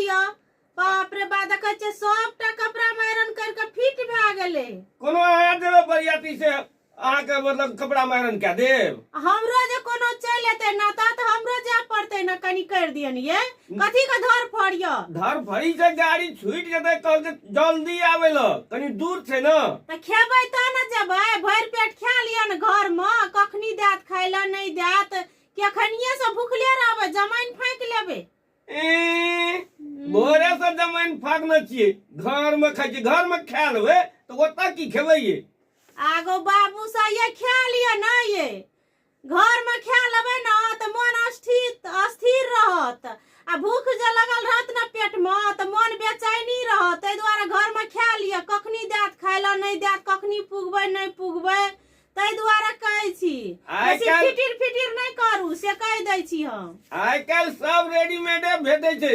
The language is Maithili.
दिअ। बाप रे बा, देखै छियै सबटा कपड़ा मे आयरन करि के फिट भए गेलै। कोनो अहाँ देबै बरियाती से अहाँके मतलब कपड़ा मे आयरन कए देब? हमरो जे कोनो चलि एतै ना तऽ हमरो जाय पड़तै ने, कनि करि दियन ये। कथी के धर फड़ यऽ? धर फड़ी से गाड़ी छूटि जेतै, कहलकै जल्दी आबै लए, कनि दूर छै ने। तऽ खेबै तऽ ने जेबै, भरि पेट खा लिअ ने घर मे। कखनी देत खाय लए, नहि देत, कि अखनिये से भुखले रहबै, जमाइन फाँकि लेबै। ए, भोरे से जमाइन फाँकने छियै, घर मे खाइ छियै, घर मे खा लेबै तऽ ओतऽ की खेबै ये? आगो बाबू से ये खा लिअ ना ये, घर में खा लेबै ना तऽ मन अस्थिर अस्थिर रहत, आ भूख जे लगल रहत ना पेट में तऽ मन बेचैनी रहत। ताहि दुआरे घर में खा लिअ। कखनी देत खाय लए, नहि देत, कखनी पुगबै, नहि पुगबै, ताहि दुआरे कहै छी। आइ बेसी काल्हि फिटिर फिटिर नहि करू, से कहि दै छी हम। आइ काल्हि सब रेडीमेडे भेटै छै।